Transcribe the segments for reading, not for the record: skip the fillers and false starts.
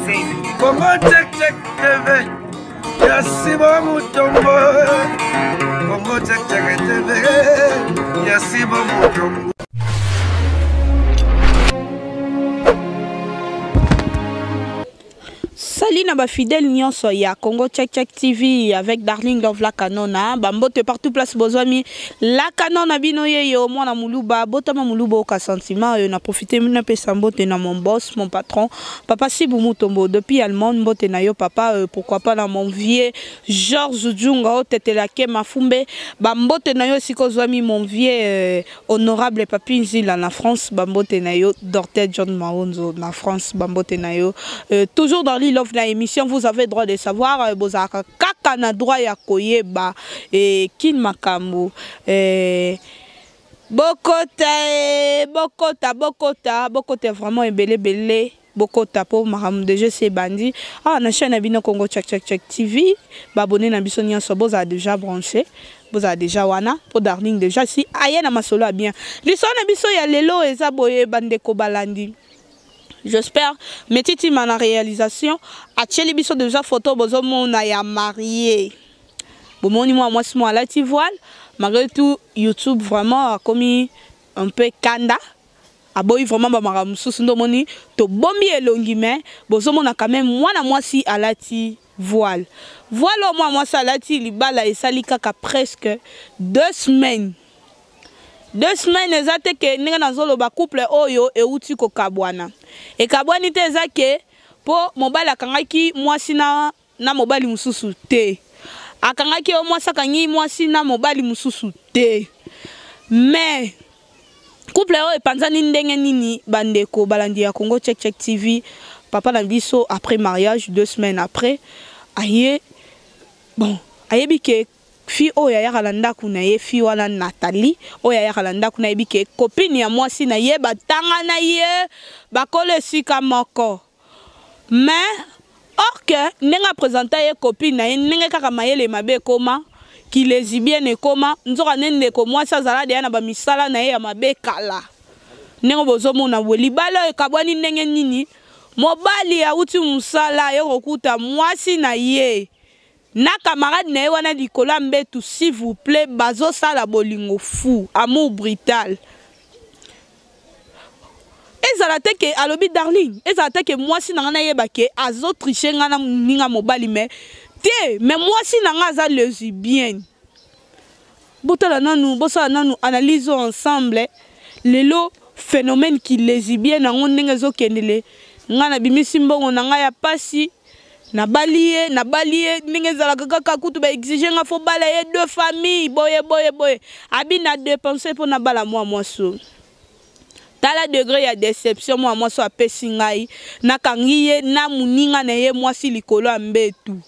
Congo Check Check TV ya Sibo Mutombo. Congo Check Check TV ya Sibo Mutombo. Salut na ba fidèle nyonso ya Congo Check Check TV avec Darling Love la Canona ba mbote partout place bozwami la Canona bino yeyo mwana muluba botama muluba oka sentiment oyo na profiter na pesa mbote na mon boss mon patron papa Sibu Mutombo depuis Allemagne mbote na yo papa euh, pourquoi pas na mon vieux Georges Djunga otetela ke mafumbe ba mbote na yo esika ozwami mon vieux euh, Honorable Papy Nzila na France bambote na yo Docteur John Maonzo na France bambote na yo euh, toujours dans l'Ilove na émission vous avez droit de savoir euh, bozalaka kaka na droit ya koyeba et kin makambo euh, bokota eh, bokota bokota bokota vraiment ebele ebele Bokota po makambo dejà esi ebandi awa na chaine na bino Congo Check Check Check TV ba abonnes na biso nionso bozala dejà branche bozala dejà wana po Darling dejà si aye na masolo ya bien lisolo na biso ya lelo eza boye ba ndeko balandi j'espère Meti Tima na réalisation atieli biso dejà photo bozomona ya marie bomoni mwa mwasi mwa alati voile malgré tout YouTube vraiment akomi un peu kanda Aboyi vraiment ba makambo mosusu nde omoni tobombi elongi mais bozomona quand même mwana mwasi alati voile voile oyo mwana mwasi alati libala esali kaka presque deux semaines deux semaines eza te ke ndenge nazoloba couple oyo euti kokabwana ekabwani te eza ke mpo mobali akangaki mwasi na, na mobali mosusu te akangaki yo mwasi akangi mwasi na mobali mosusu te mais Couple oyo epanzani ndenge nini bandeko balandi ya Congo Check Check TV papa na biso après mariage deux semaines après aye bon ayebi ke fille oyo ayaka na ndako na ye fille wana Nathalie oyo ayaka na ndako na yebi ke copine ya mwasi na ye batanga na ye bakolo esika moko Mais or que ndenge a presenta ye copine na ye ndenge kaka mayele mabe ekoma ki lesbienne ekoma nzoka nde ndeko mwasi azala deja na ba misala na ye ya mabe kala ndenge bozo mona boye libala oyo ekabwani ndenge nini mobali awuti musala aye kokuta mwasi na ye na camarade na ye wana likolo ya mbetu s'il vous plait bazo sala bolingo fou amour brutal Ezala te ke alobi darling, ezala te ke mwasi na nga nayeba ke azo tricher nga na moninga mobali mais te mais mwasi na nga aza lesbienne. Botala nanu, bosala nanu analyse oyo ensemble. Lelo phenomène ki lesbienne yango ndenge ezokendele nga nabimisi mbongo na nga ya pasi nabali ye nabali ye ndenge ezalaka kaka kutu ba exige nga fo bala ye deux familles boye boye boye abi na depense mpo nabala mwa mwasi oyo tala degre ya deception mwa mwasi oyo apesi ngai nakangi ye na moninga na ye mwasi likolo ya mbetu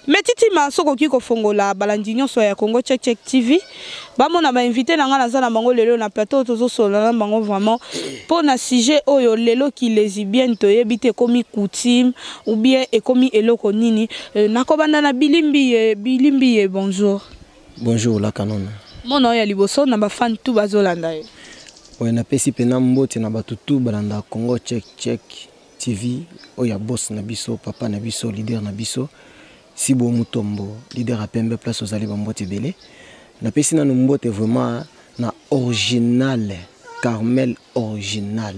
Mais Titima soki okoki kofongola balandi nyonso ya Congo Check Check TV bamona ba invité na nga naza na bango lelo na plateau tozosolola na bango vraiment mpo na sujet oyo lelo ki lesbienne toyebi te ekomi coutume ou bien ekomi eloko nini euh, nakobanda na bilimbi ye bilimbi ye bonjour bonjour la canona mona oyo ya liboso na bafan tout bazolanda ye oyo napesi mpena mbote na bato tout balanda Congo Check Check TV oyo ya boss na biso papa na biso leader na biso Sibo Mutombo leader ya pembe place ozali ba mbote ebele napesi nanu mbote vraiment na original Carmel original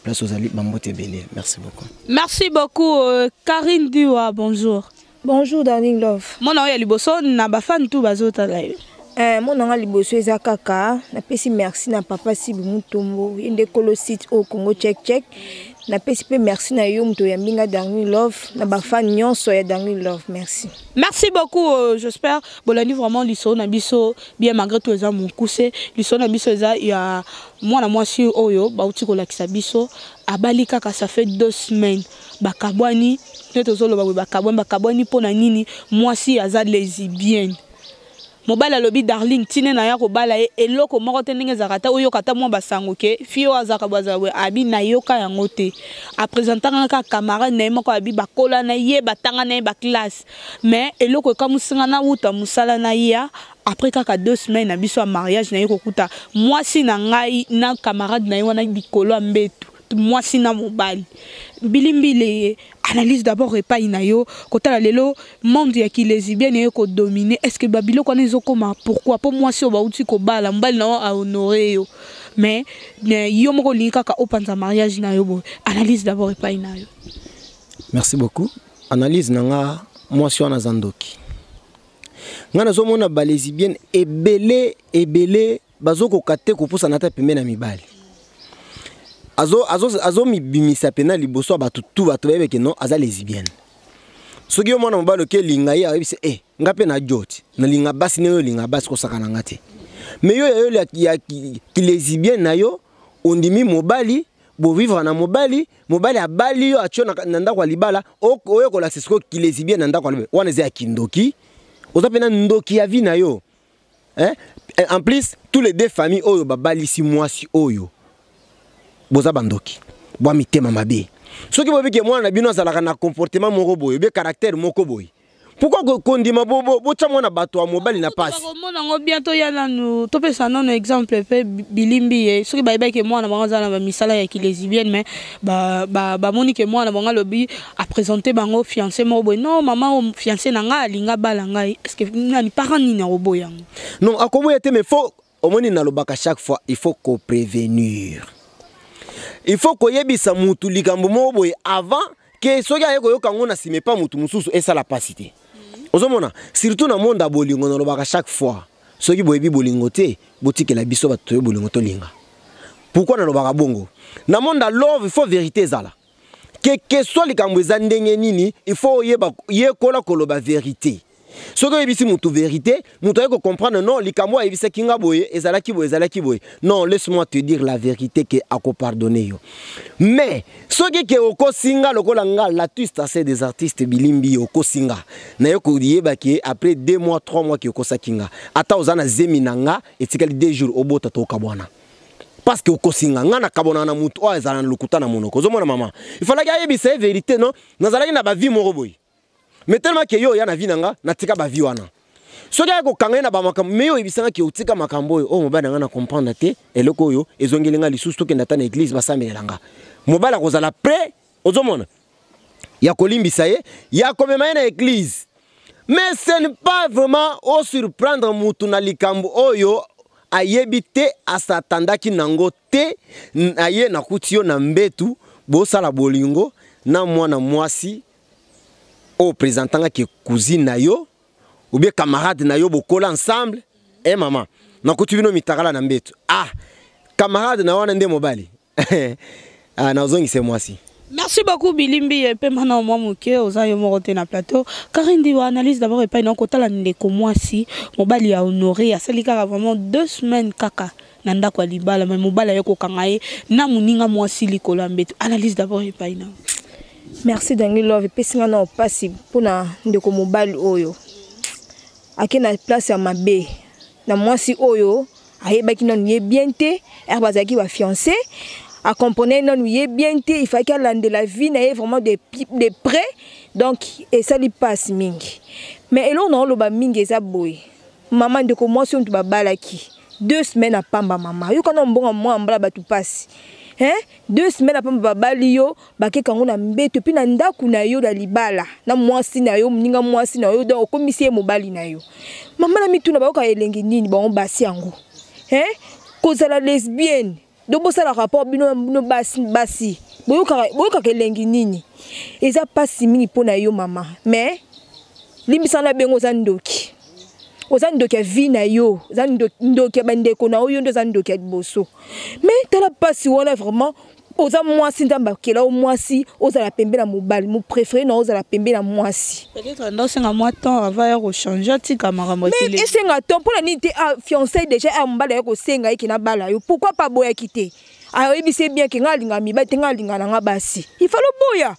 place ozali ba mbote ebele merci beaucoup merci beaucoup euh, Karine Diwa bonjour bonjour darling love mona oyo ya liboso na bafani tu bazotala yo Eh, mona nga liboso eza kaka napesi merci na papa sibu mutombo ye nde kolo site oyo congo check check napesi mpe merci na yo moto oyambi nga darling love na bafan nyonso ya darling love merci merci beaucoup euh, j'espère bolandi vraiment lisolo na biso bien malgré tout eza mokuse lisolo na biso eza ya mwana mwasi oyo bauti kolakisa biso abali kaka ça fait deux semaines bakabwani nde tozoloba boye bakabwani bakabwani mpo na nini mwasi aza lesbienne mobali alobi darling tine na ya kobala ye eloko moko te ndenge ezalaka ata oyoka ata mwa basango ke fille oyo azalaka boye azalaka boye abi nayoka yango te apresentaka nga kaka camarade na ye moko abi bakola na ye batanga na ye baklasse mais eloko ekamwisi nga nawuta mosala na ya après kaka deux semaines na biso ya mariage na ye kokuta mwasi na ngai na camarade na ye wana likolo ya mbetu. Mwasi na mobali, bilimbile, analyse d'abord epai na yo. Kotala lelo monde ya kilesbienne eye kodominer, est ce que babiloko wana ezokoma pourquoi? Mpo mwasi oyo bauti kobala, mobali na yo ahonorer yo, mais yo moko olingi kaka opanza mariage na yo boye. Analyse d'abord epai na yo. Merci beaucoup. Analyse na nga, mwasi wana aza ndoki. Nga nazomona balesbienne ebele ebele bazokoka te kopusana ata pembeni na mibali. Azomibimisa pena liboso ya bato tu, bato bayebeke non, aza lesbienne. Soki yo mwana mobali oke elinga ye, ayebisi e nga mpe na joti nalinga basi ndenge olinga basi, kosaka na nga te. Mais yo ya yo ya kilesbienne na yo, ondimi mobali, bovivre na mobali, mobali abali yo, atio na ndako ya libala, oyo kolakisa sikoyo kilesbienne na ndako ya libala wana, eza ya kindoki. Oza mpena ndoki ya vie na yo, hein? En plus, tous les deux familles oyo babalisi mwasi oyo, boza bandoki, bwa mitema mabe. Soki bobiki mwana na bino azalaka na comportement moko boye, obe caractère moko boye, pourquoi kondima botya mwana bato ya mobali na pasi? Bakomona yango bien. Toya nanu, topesa nano exemple mpe bilimbi ye. Soki bayebaki mwana bango aza na bamisala ya kilesbienne, mais bamoni ke mwana bango alobi, aprésenter bango fiancé moko boye: "Non mama, oyo fiancé na ngai, alinga bala ngai." Est ce que nani, parent nini akoboya yango? Non, akoboya te, mais faut omoni, nalobaka chaque fois, il faut koprévenir, il faut koyebisa mutu likambo moko boye avant ke soki aye koyoka yango na nsima epa mutu mosusu, esala pasi te. Ozomona, surtout na monde ya bolingo, nalobaka chaque fois, soki boyebi bolingo te, botikela biso bato toyebi bolingo tolinga. Pourquoi nalobaka bongo? Na monde ya love, il faut vérité ezala. Ke soit likambo eza ndenge nini, il faut oyeba, yekola koloba vérité. Soki oyebisi motu vérité, moto aye kocomprendre: non, likambo ayebisaki nga boye, ezalaki boye, ezalaki boye. Non, laisse-moi te dire la vérité, ke akopardonner yo. Mais soki ke okosi nga, lokola nga l'artiste, assez des artistes bilimbi, okosi nga, naye koyeba ke après 2 mois, 3 mois ke okosaki nga, ata oza na zemi na nga, etikali 2 jours obota, tokabwana, parce que okosi nga. Nga nakabonaka na motu oyo azala na lokuta na monoko. Ozomona, mama, ifalaki ayebisa ye vérité: non, nazalaki na bavie moko boye, mais tellement ke yo oya na vie na nga, natika bavie wana. Soki aya kokanga ye na bamakambo, mais yo oyebisanga ke otika makambo oyo, oyo mobali na nga na comprendre te, eloko oyo ezongeli nga lisusu, tokende ata na église, basambelela nga, mobali akozala prêt, ozomona, ya kolimbisa ye, ya komema ye na église. Mais ce n'est pas vraiment osurprendre mutu na likambo oyo ayebi te, asatandaki nango te. Aye nakuti yo na mbetu, bosala bolingo na mwana mwasi oyo présentangaki cousine na yo ou bien camarade na yo, bokola ensemble. E mama, nakuti bino mitakala na mbetu. Ah, camarade na wana nde mobali. Ah, nazongisa mwasi. Merci beaucoup Bilimbi. Mpe mana mwa moke, oza yo moko te na plateau. Karindi wa analyse d'abord epai na kotala ndeko mwasi, mobali ya honoré, asali kaka vraiment 2 semaines kaka na ndako ya libala, mais mobali aye kokanga ye na moninga mwasi likolo ya mbeto. Analyse d'abord epai na. Merci Dangi Love. Epesi nga na opasi mpona ndeko mobali oyo ake na place ya mabe na mwasi oyo ayebaki nanu ye bien te. Ere bazalaki bafiancé, acomprenait nanu ye bien te, il fallait alandela vie na ye vraiment de près. Donc esali mpasi mingi. Mais eloko na oloba mingi eza boye: mama, ndeko mwasi oyo, mutu babalaki 2 semaines apamba, mama, yokana mbongo mwa mbala bato mpasi, hein? 2 semaines apamba, babali yo, bakeka yango na mbeto, et puis na ndako na yo na libala na mwasi na yo, moninga mwasi na yo. Donc okomisi ye mobali na yo. Mama, na mituna, bayoka elengi nini bango basi yango, hein? Kozala lesbienne, donc bosala rapport bino, bino basi, basi boyokaka elengi nini? Eza mpasi mingi mpo na yo mama. Mais limbisa na bengo, oza ndoki, oza ndoki ya vie na yo, oza ndoki ya bandeko na yo, yo nde oza ndoki ya liboso. Mais tala mpasi wana vraiment. Oza mwasi, Nzambe akela yo mwasi, ozala pembe na mobali mo préféré na, ozala pembe na mwasi. Peut-être ndo osenga mwa temps avant ya kochanger, atika makambo. Mais esenga temps mpona nini te? Fiancé déjà a mobali aye kosenga ye ke nabala yo, pourquoi pas boyaki te? Ayebisi bien ke ngai alingaka mibali te, ngai alingaka na nga basi. Il fallait oboya,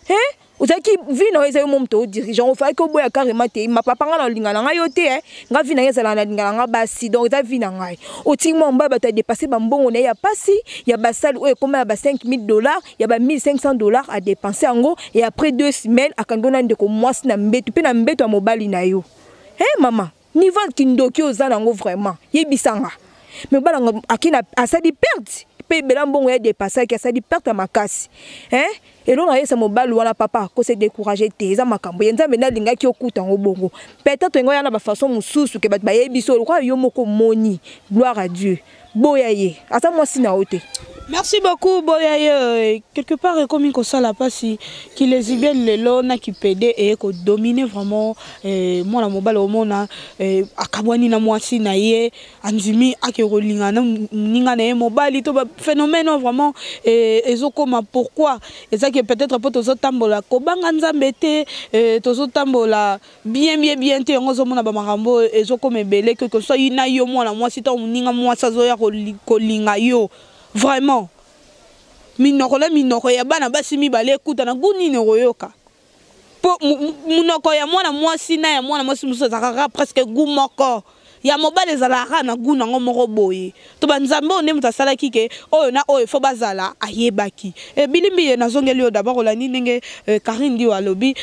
hein? Ozalaki vie na yo eza yo mo moto odirigeant, ofalaki oboya carrément te: "Ma papa, ngai na olinga na ngai yo te, nga vie na ngai ezalaka nalinga na nga basi, donc eza vie na ngai." Otiki mwa mobali, bato adépenser bambongo na ye ya pasi, ya basali oyo ekóma ya ba 5000 dollars, ya ba 1500 dollars, adépenser yango, et après 2 semaines akangi na ndeko mwasi na mbeto, mpe na mbeto ya mobali na yo. Mama, niveau kindoki oza nango vraiment, yebisanga. Mais mobali ake asali perte. mpe ebela mbongo ya dépasaki, asali perte ya makasi, hein. Eloko nayebisa mobali wana, papa, kose décourager te. Eza makambo ye Nzambe nde alingaki okuta yango bongo. Peut-être yango ya na bafaçon mosusu ke bato bayebi so lokola yo moko moni. Gloire à Dieu. Boya ye, aza mwasi na yo te. Merci beaucoup. Boya ye quelque part ekomi kosala mpasi. Kilesbienne lelo na kipédé eye kodominer vraiment. Mwana mobali omona akabwani na mwasi na ye, andimi ake kolinga na moninga na ye mobali to phénomène oyo vraiment ezokoma. Pourquoi? Ezaki peut-être mpo tozotambola kobanga Nzambe te, tozotambola bien bien bien te. Yango ozomona bamakambo oyo ezokoma ebele. Quelque soit na yo mwana mwasi to moninga mwasi azoya kolinga yo, vraiment minoko na minoko ya bana basi mibale ekutana, gu nini okoyoka? Mpo munoko ya mwana mwasi na ya mwana mwasi mosusu ezalaka kaka presque gu moko, ya mobali ezalaka na gu nango moko boye. To banzambe oyo nde moto asalaki ke oyo na oyo fo bazala, ayebaki. Bilimbi ye nazongeli oyo. D'abord olandi ndenge Karine Dio alobi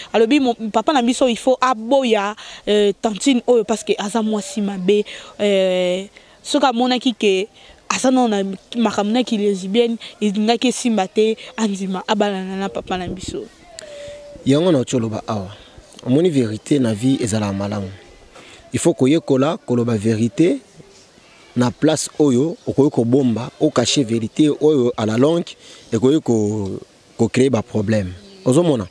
papa na biso il faut aboya tantine oyo parce que aza mwasi mabe. Soki amonaki ke aza nano na makambo na kilesbienne, elingaki esimba te andima abalana na papa na biso. Yango na oti oloba awa, omoni, vérité na vie ezalaka malamu. Il faut koyekola koloba vérité na place oyo okoki kobomba, ocacher vérité oyo à la longue ekoki kocréer baproblème. Ozomona,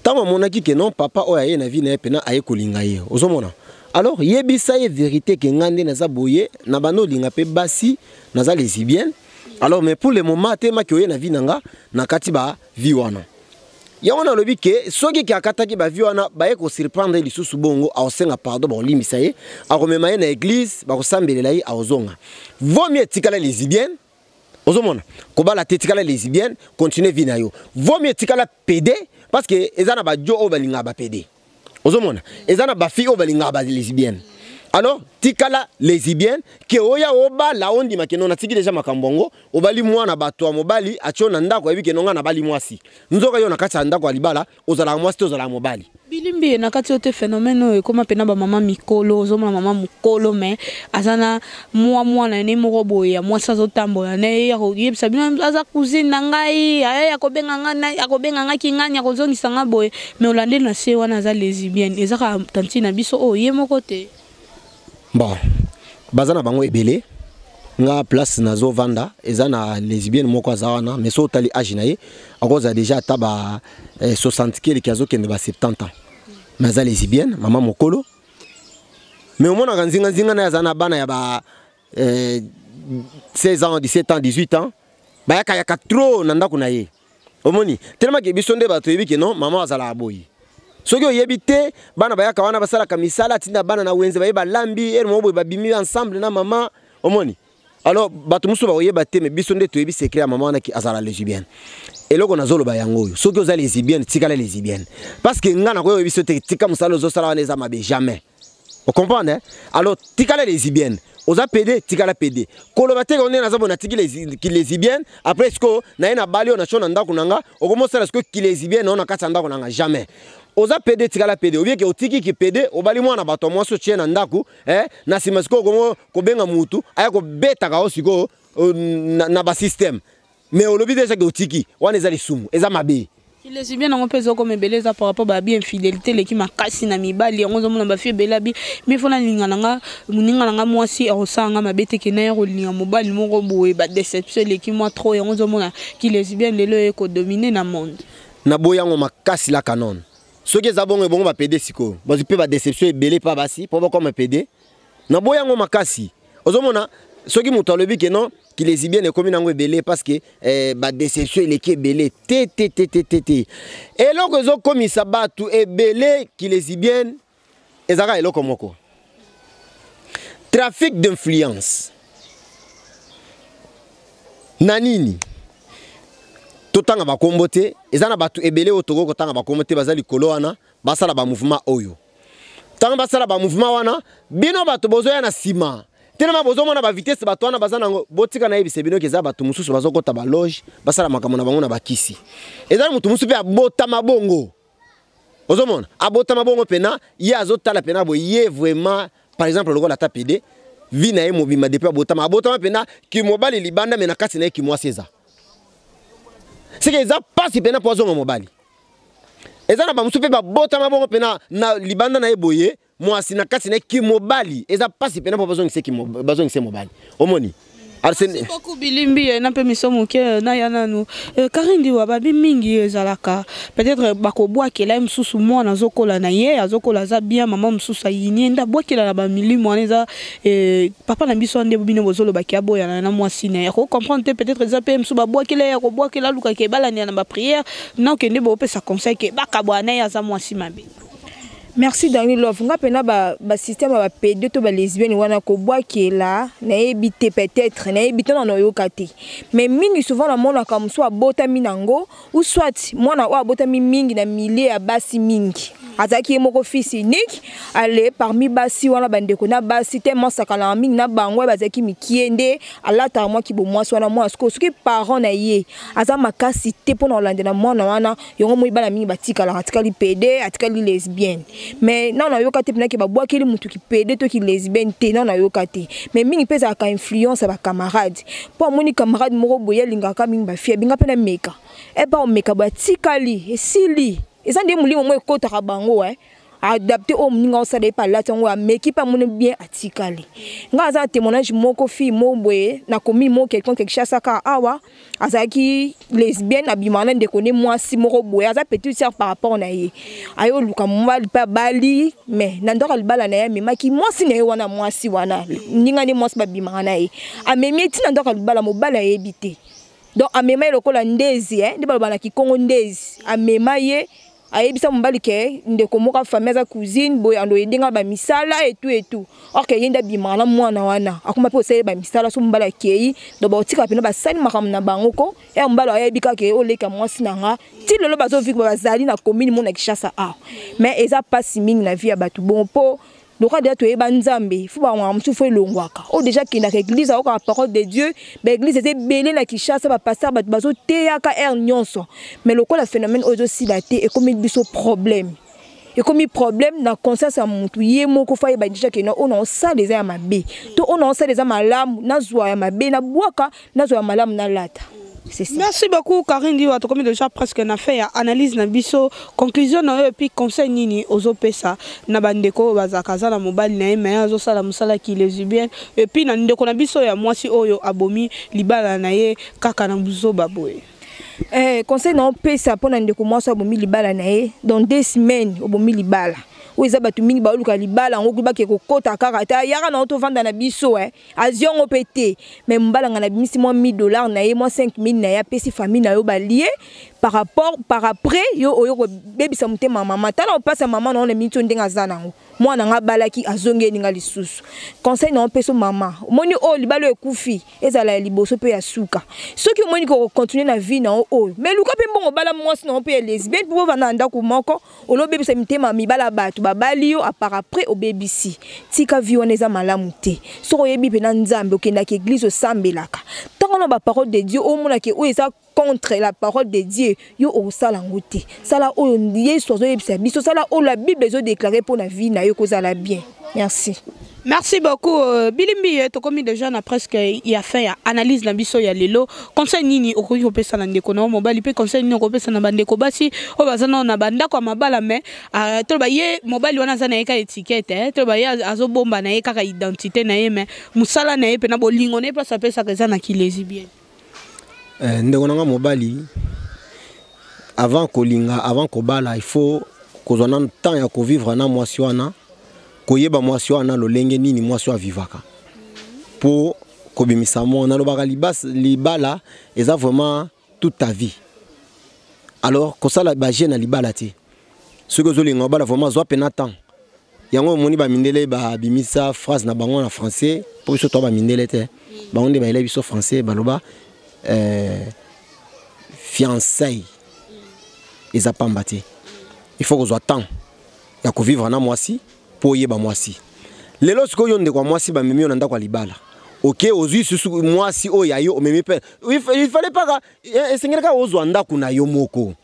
ntango amonaki ke non, papa oyo aye na vie na ye mpena aye kolinga ye, ozomona, alors yebisa ye vérité ke nga nde naza boye, na banda olinga mpe basi, naza lesbienne. Alors, mais pour le moment atemaki oye na vie na nga na kati ba vie wana. Yango nalobi ke soki ke akataki bavie wana, baye kosurprendre ye lisusu bongo, akosenga pardon, bakolimbisa ye, akomema ye na église, bakosambelela ye, akozonga. Vaut mieux etikala lesbienne. Ozomona, kobala te, etikala lesbienne, continue vie na yo. Vaut mieux etikala pédé, parce que eza na bajo oyo balingaka bapédé. Ozomona, eza na bafille oyo balingaka balesbienne. Alors tikala lesbienne ke oya obala, ondima ke no, natiki deja makambo yango. Obali mwana bato ya mobali, atio na ndako, ayebi ke no, nga nabali mwasi. Nzoka yo na kati ya ndako ya libala ozalaka mwasi te, ozalaka mobali. Bilimbi ye na kati oyo te. Phénomène oyo ekóma mpena bamama mikolo. Ozomona mama mokolo me aza na mwa mwana ne moko boye ya mwasi, azotambola na ye, akoyebisa bino aza cousine na ngai, aye akobenga ngai kingani, akozongisa nga boye. Me olandeli na se wana aza lesbienne. Eza kaka tantine na biso oyo ye moko te. Bon, baza na bango ebele. Nga place nazovanda eza na lesbienne moko aza wana, mais so otali age na ye, akozala déjà ata ba 60 keleki, azokende ba 70 ans, mais aza lesbienne, mama mokolo. Mais omonaka nzinganzinga na ye aza na bana ya ba 16 ans, 17 ans, 18 ans, bayakayaka trop na ndako na ye. Omoni, telemaki biso nde bato oyebi ke non, mama azalaka boye. Soki oyebi te, bana bayaka wana, basalaka misala, atinda bana na wenze, baye balambi ere moko boye, babimi ensemble na mama. Omoni, alors bato mosusu bakoyeba te, mais biso nde toyebi secret ya mama wana ki azala lesbienne. Eloko nazoloba yango oyo: soki oza lesbienne, tikala lesbienne, parce que nga nakoyoba biso te tika mosala ozosala wana eza mabe, jamais. Ocomprendre, hein? Alors tikala lesbienne. Oza pédé, tikala pédé. Koloba te nde naza boye, natiki lesbienne, après sikoyo naye na bali oyo natio na ndako na nga, okomosala sikoyo kilesbienne oyo na kati ya ndako na nga, jamais. Oza pédé, tikala pédé. Obieke otiki ki pédé, obali mwana bato ya mwasi, otie na ndako, na nsima sikoyo okomo kobenga mutu aya kobetaka yo sikoyo na basystème. Mais olobi déjà ke otiki wana, eza lisumu, eza mabe. Lesbienne yango mpe ezokoma ebele. Eza par rapport babi infidélité eleki makasi na mibali. Yango ozomona bafi ebele abi mi fo nalinga na nga moninga na nga mwasi, akosala nga mabe te, kena ya kolinga mobali moko boye. Badéception eleki mwa trop. Yango ozomona ki lesbienne lelo ekodominer na monde. Naboyi yango makasi la canon. Soki eza bongo, ebongo bapédé sikoyo bazwi mpe badéception ebele mpa basi mpo bakoma pédé. Naboyi yango makasi. Ozomona, soki moto alobi ke non, kilesbienne ekomi nango ebele parce que badéception eleki ebele, te te te te te te. Eloko ezokomisa bato ebele kilesbienne ezalaka eloko moko: trafic d'influence. Na nini totanga bakombo te? Eza na bato ebele oyo tokoki kotanga bakombo te, baza likolo wana, basala bamouvement oyo. Ntango basala bamouvement wana, bino bato bozoya na nsima, telema bozomona bavitesse bato wana baza nango. Botika nayebisa bino ke eza bato mosusu bazokɔta baloge, basala makambo na bango na bakisi. Eza na moto mosusu mpe abotama bongo. Ozomona, abotama bongo mpena ye azotala mpena boye ye vraiment. Par exemple, lokola ata pédé, Vie na ye mobimba depuis abotama, abotama mpenza kimobali libanda, me na kati na ye kimwasi eza. Seke eza mpasi mpenza mpo azonga mobali. Eza na bamosusu mpe babotama bongo mpenza na libanda na ye boye mwasi, na kati na ye kimobali, eza mpasi mpenza mpo bazongise mobali. Omoni? Arsène beaucoup bilimbi na mpe miso moke na ya nanu. Karine Diwa, babi mingi ezalaka peut-être bakobwakela ye mosusu, mwana azokola na ye, azokola aza bien, mama mosusu ayini ye nde abwakela na bamilimo wana. Eza papa na biso nde bino bozolobaki aboyana na mwasi na ye, akocomprendre te. Peut-être eza mpe mosusu babwakela ye, akobwakela, alukaka ebalanela na baprière na okende boopesa conseil ke bakabwana na ye, aza mwasi mabe. Merci Dani Love. Nga mpena basystème ya bapédé to balesbienne wana, kobwakela nayebi te, peut-être nayebi te, na nayoka te, mais mingi souvent namonaka mosu abotami nango, ou soit mwana oyo abotami mingi na milieu ya basi mingi, azalaki ye moko fils unique. Ale parmi basi wana, bandeko na basi te, mosakalaka mingi na bango oyo bazalaki mikie, nde alataka mwaki bomwasi wana. Mwana sikoyo, soki parent na ye aza makasi te mpona kolandela mwana wana, yango moi bana mingi batikalaka, atikali pédé, atikali lesbienne. Mais nano nayoka te mpenaki babwakeli motu kipédé to kilesbienne te, nano nayoka te. Mais mingi mpe ezalaka influence ya bacamarade, mpo amoni camarade moko boye alingaka mingi bafille, abinga mpe na meka epa omeka boye, atikali, esili. Eza nde molimo mo ekɔtaka bango, adapté oyo moninga osala ye mpe alati yango, ameki mpe amoni bien, atikali. Ngai aza na témoignage moko, fille moko boye na commune moko quelconque Kinshasa kaka awa, azalaki lesbienne, abimaka na ndeko ne mwasi moko boye, aza petite sœur par rapport na ye. Aye oluka mobali mpe abali, mais na ndako ya libala na ye amemaki mwasi na ye wana, mwasi wana ndinga nde mwasi babimaka na ye, amemi ye ntina ndako ya libala, mobali ayebi te. Donc amema ye lokola ndezi, nde baloba na kikongo ndezi. Amema ye, ayebisa mobali ke ndeko moko ya famille aza cousine boye, ando edenga bamisala etu etu, or ke ye nde abimaka na mwana wana, akoma mpe kosalela bamisala. So mobali akei, donc baotikala mpena basali makambo na bango ko ya mobali ayebi kaka oleka mwasi na nga. Ti lelo bazovivre, bazali na commune mo na Kinshasa awa. Mais eza mpasi mingi na vie ya bato bongo, mpo lokola deja toyeba Nzambe, fo bangwaka mosusu fo elongwaka. Oyo deja akendaka église, ayokaka parole de Dieu, baéglise eza ebele na Kinshasa, bapasteur, bato bazoteyaka heure nyonso, mais lokola phénomène oyo ezosila te, ekomi biso problème, ekomi problème na conscience ya motu ye moko. Fo ayeba deja ke oyo naosala eza ya mabe to oyo naosala eza malamu, nazwa ya mabe nabwaka, nazwa ya malamu nalata. C'est ça. Merci beaucoup Karine Diwa, tokomi déjà presque na fait ya analyse na biso. Conclusion na yo et puis conseil nini ozopesa na bandeko oyo bazalaka, aza na mobali na ye mais azosala mosala ki lesbienne, et puis na ndeko na biso ya mwasi oyo abomi libala na ye kaka na buzoba boye? Conseil na opesa mpona ndeko mwasi abomi libala na ye, dans 2 semaines obomi libala oyo, eza bato mingi baoluka libala yango kuyi bake kokɔta kaka te, ayaka na yo tovanda na biso, azwi yango mpe te. Mais mobali nga nabimisi mwa 1000 $ na ye, mwa 5000 na ye, apesi famille na yo balie par rapport par après yo oyo kobebisa motema mama. Tala opasa mama na yo na miniti oyo ndenge aza nango, mwana nga abalaki, azongeli nga lisusu. Conseil na opesa mama, omoni oyo libala oyo ekufi, ezala ya liboso mpe ya suka. Soki omoni kokontinue na vie na yo oyo, mais luka mpe mbongo, obala mwasi na yo mpe ya lesbienne, mpo bovanda na ndako moko. Olobebisa mitema mibala, bato babali yo apart, après obebisi. Tika vie wana, eza malamu te. Soki oyebi mpena Nzambe, okendaka église, osambelaka, ntango na baparole de Dieu, omonake oyo eza contre la parole de Dieu, yo okosala yango te. Sala oyo Yesu azoyebisa biso, sala oyo la Bible ezodéclare mpo na vie na yo kozala bien. Merci. Merci beaucoup Bilimbi, tokomi déjà na presque ya fin ya analyse na biso ya lelo. Conseil nini okoki kopesa na ndeko na yo mobali, mpe conseil nini okopesa na bandeko basi oyo baza nano na bandako ya mabala, mais toloba ye mobali wana aza na ye kaka étiquette, toloba ye azobomba na ye kaka identité na ye, mais mosala na ye mpe na bolingo na ye, place apesaka eza na kilesbienne? Ndeko na nga mobali, avant kolinga, avant kobala, il faut kozwa nanu temps ya kovivre na mwasi wana, koyeba mwasi wana lolenge nini mwasi oyo avivaka mpo kobimisa mo. Nalobaka libala eza vraiment toute ta vie. Alors kosala baje na libala te. Soki ozolinga obala vraiment, zwa mpena temps. Yango omoni bamindele babimisa phrase na bango na français, mpo biso toa bamindele te, bango nde bayela biso français. Baloba fiançaille eza pamba te. Il faut kozwa temps ya kovivre na mwasi mpo oyeba mwasi. Lelo sikoyo, yo ndeko ya mwasi, bamemi yo na ndako ya libala, oke ozwi susu mwasi oyo ya yo omemi mpe, il fallait paka esengeli kaka ozwa ndako na yo moko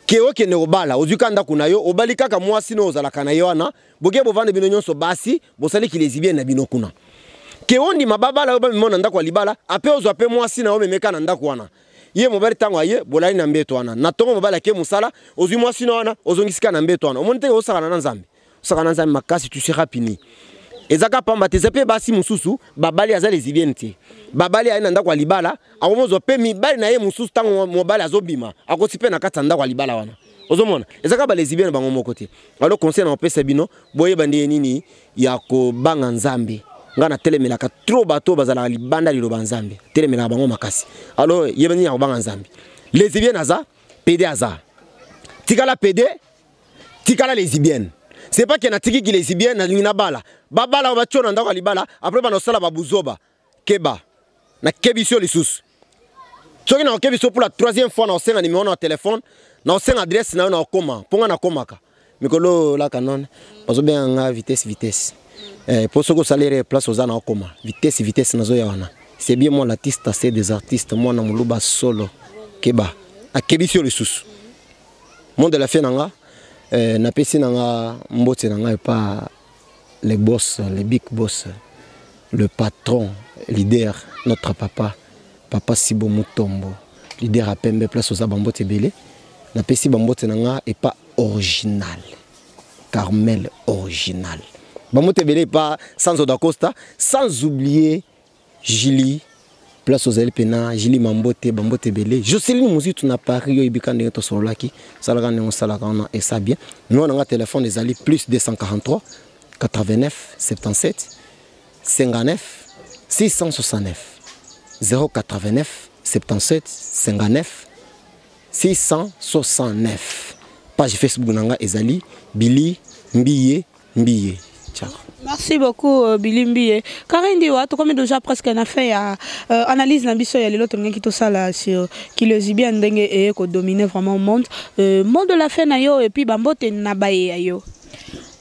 ke okende kobala. Ozwi kaka ndako na yo, obali kaka mwasi no ozalaka na ye wana, boke bovanda bino nyonso basi, bosali kilesbienne na bino kuna. Ke ondima babala yo bamema na ndako ya libala, ape ozwa mpe mwasi na yo memeka na ndako wana. Ye mobali ntango aye bolali na mbeto wana, na ntongo mobali ake mosala, ozwi mwasi na wana ozongisika na mbeto wana. Omoni te osakana na Nzambe, osakana na Nzambe makasi, tu seras puni. Eza kaka pamba te, eza mpe basi mosusu babali aza lesbienne te, babali aye na ndako ya libala, akomozwa mpe mibali na ye mosusu ntango mobali azobima akoti mpe na kati ya ndako ya libala wana. Ozomona eza kaka balesbienne bango moko te. Alors conseil na kopesa bino, boyeba ndenge nini ya kobanga Nzambe. Nga natelemelaka trop bato bazalaka libanda liloba Nzambe, telemelaka bango makasi. Alors yeba nini ya kobanga Nzambe. Lesbienne aza, PD aza, tikala PD, tikala lesbienne. C'est pas que natiki ki lesbienne nalingi nabala, babala batio na ndako ya libala, après banosala babuzoba. Keba, nakebi biso lisusu. Soki nakokebi biso pour la troisième fois, nakosenga numéro na téléphone, nakosenga adresse na yo, nakokoma mpo nga nakomaka mikolo laka none bazobenga nga vitesse vitesse. Po soki osali erreur place oza, nakokoma vitesse vitesse, nazoya wana. C'est bien moi l'artiste, c'est des artistes, mwana moluba solo. Keba, nakebisi yo lisusu. Mot de la fin na nga, napesi na nga mbote na nga epa les boss, les big boss, le patron, leader, notre papa, papa Sibo Mutombo, leader à Pembe, place aux bambote ebele. Napesi bambote na nga epa original, Carmel original. Bambote ebele epa Sanzo da Costa, sans oublier Julie, place aux Pena, Julie Mambote, bambote ebele. Jocelyne Muzitu na Paris, yo ibika ndenge tosololaki, salaka ndenge osalaka wana, et ça bien. Nous on a téléphone ezali plus 243 89 77 59 669 089 77 59 669. Page Facebook nanga ezali Billy Mbiye Mbiye. Ciao. Merci beaucoup Billy Mbiye. Karine Diwa, tu comme déjà presque na fait ya analyse na biso ya lelo tongaki to sala sur ki lesbienne ndenge e ko dominer vraiment monde. Mot de la fin na yo et puis bambote na baye ya yo.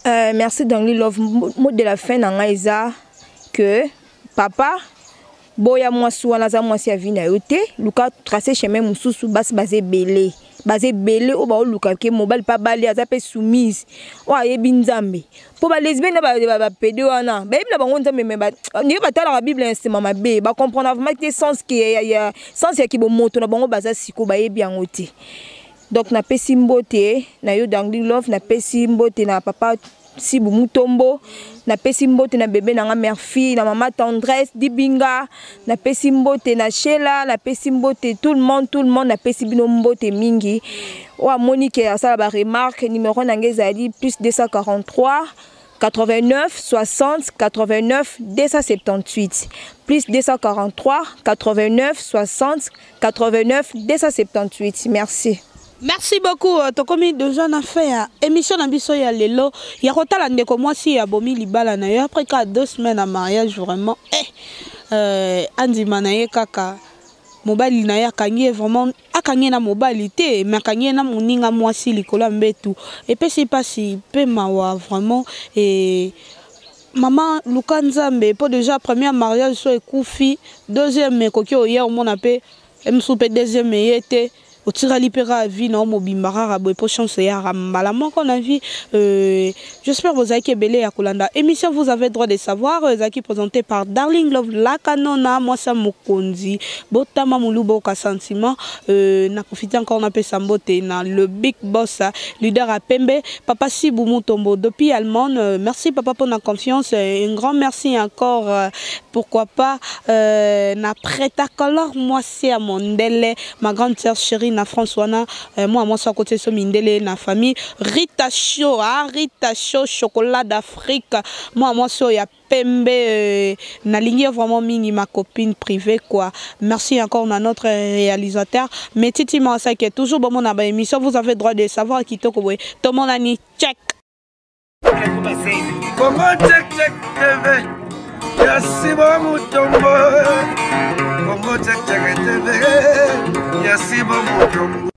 Merci Dangli Love. Mot de la fin na nga eza que papa boya mwasi wana aza mwasi ya vie na yo te, luka tracer chemin mosusu. Basi baza ebele, baza ebele oyo baoluka ke mobali mpe abali aza mpe soumise, oyo ayebi Nzambe. Mpo balesbienne na bapédé wana bayebi na bango Nzambe, me ndenge batalaka Bible na nsima mabe, bacomprendre vraiment te sens ke ya sens ya kibomoto na bango baza siko bayebi yango te. Donc napesi mbote na yo Dangli Love, napesi mbote na papa Sibu Mutombo, napesi mbote na bebe na nga Merfi, na mama Tendresse Dibinga, napesi mbote na Sheila, napesi mbote tout le monde, tout le monde, napesi bino mbote mingi. Oyo amoni ke asala ba remarque, numéro na nga ezali plus 243 89 60 89 278, plus 243 89 60 89 278. Merci. Merci beaucoup. Tokomi déjà na fin ya émission na biso ya lelo. Ya kotala ndeko mwasi ya bomi libala na yo après ka 2 semaines à mariage, vraiment andima na ye kaka mobali na ye akangi ye, vraiment akangi ye na mobali te, mais akangi ye na moninga mwasi likolo ya mbetu. Epesi mpasi mpe mawa vraiment. Et mama, luka Nzambe, po déjà premier mariage so ekufi, deuxième ekoki oya omona mpe mosusu mpe deuxième eye te, otikali mpe kaka vie na yo mobimba kaka boye, po chance eyaka mbala moko na vie. J'espère bozalaki ebele ya kolanda émission Vous avez droit de savoir, ezalaki présenté par Darling Love Lakanona, mwasi ya mokonzi, botama moluba oka sentiment. Na profite encore napesa mbote na le big boss, leader ya pembe, papa Sibu Mutombo depuis Allemagne. Merci papa pour la confiance, un grand merci encore. Pourquoi pas na prêta color mwasi ya mondele, ma grande sœur chérie na France wana, moi mwasi côté so mindele na famille Rita Show, ah, Rita Show chocolat d'Afrique, moi mwasi ya pembe, nalingi vraiment mingi, ma copine privée quoi. Merci encore à notre réalisateur mais Titi Masa qui est toujours bon na ba émission Vous avez droit de savoir kitoko boye. Tout le monde ani check. Congo Check Check TV ya Sibo Mutombo, Congo Check Check TV ya Sibo Mutombo.